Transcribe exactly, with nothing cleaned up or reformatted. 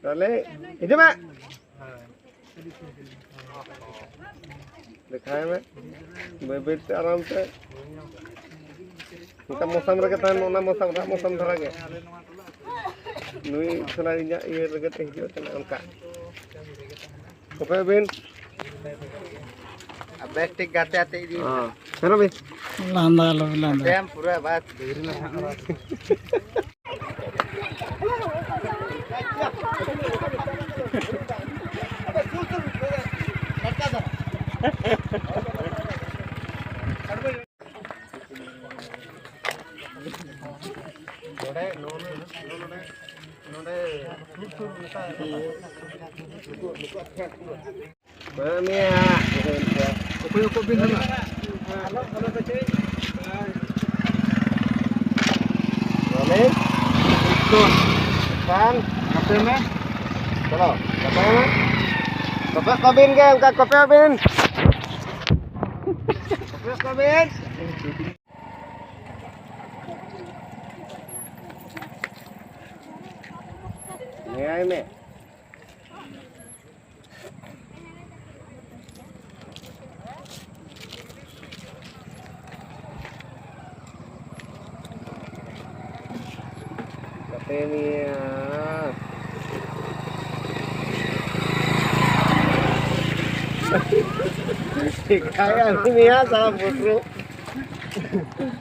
ᱛᱟᱦᱞᱮ ᱦᱤᱡᱩᱜ ᱢᱮ᱾ ᱫᱮᱠᱷᱟᱭ ᱢᱮ᱾ ᱵᱟᱹᱭ ᱵᱟᱹᱭ ᱛᱮ ᱟᱨᱟᱢ ᱛᱮ᱾ ᱚᱱᱠᱟ ᱢᱚᱥᱟᱢ ᱨᱮᱜᱮ ᱛᱟᱦᱮᱱ ᱢᱮ, ᱚᱱᱟ ᱢᱚᱥᱟᱢ, ᱨᱟᱜ ᱢᱚᱥᱟᱢ ᱫᱷᱟᱨᱟ ᱜᱮ᱾ ᱱᱩᱭ ᱛᱷᱚᱲᱟ ᱤᱧᱟᱹᱜ ᱤᱭᱟᱹ ᱨᱮᱜᱮ ᱛᱮ ᱦᱤᱡᱩᱜ ᱠᱟᱱᱟ ᱚᱱᱠᱟ᱾ ᱠᱚᱯᱮ ᱵᱤᱱ᱾ ᱟᱨ ᱵᱮᱥ ᱴᱷᱤᱠ ᱜᱟᱛᱮ ᱟᱛᱮ ᱤᱫᱤ᱾ ᱦᱮᱸ᱾ ᱥᱮᱱᱚᱜ ᱵᱤᱱ᱾ ᱞᱟᱸᱫᱟ ᱟᱞᱚ ᱵᱤᱱ ᱞᱟᱸᱫᱟ᱾ ᱛᱮᱢ ᱯᱩᱨᱟᱹ ᱵᱟᱥ ᱵᱷᱤᱲ ᱢᱮ ᱦᱟᱸᱜ᱾ ᱱᱚᱰᱮ, ᱱᱚᱰᱮ, ᱱᱚᱰᱮ, ᱱᱚᱰᱮ ᱥᱩᱨ ᱥᱩᱨ ᱢᱮᱥᱟ ᱠᱟᱱᱟ᱾ ᱵᱟᱹᱱᱩᱭᱟ᱾ ᱚᱠᱚᱭ ᱚᱠᱚᱭ ᱵᱤᱱ ᱦᱟᱸᱜ? ᱵᱚᱞᱮ? ᱠᱷᱟᱱ ᱦᱟᱯᱮ ᱢᱮ᱾ ᱪᱚᱞᱚ, ᱠᱚᱯᱮ ᱢᱮ᱾ ᱠᱚᱯᱮ ᱠᱚᱵᱤᱱ ᱜᱮ, ᱚᱱᱠᱟ ᱠᱚᱯᱮ ᱵᱤᱱ᱾ ᱠᱚᱯᱮ ᱠᱚᱵᱤᱱ᱾ ᱱᱮᱭᱟᱭ ᱢᱮ᱾ ᱠᱟᱛᱮ ᱢᱮᱭᱟ᱾ ᱪᱤᱠᱟᱭᱟ ᱢᱮᱭᱟ ᱥᱟᱞᱟ ᱵᱩᱥᱩᱵ᱾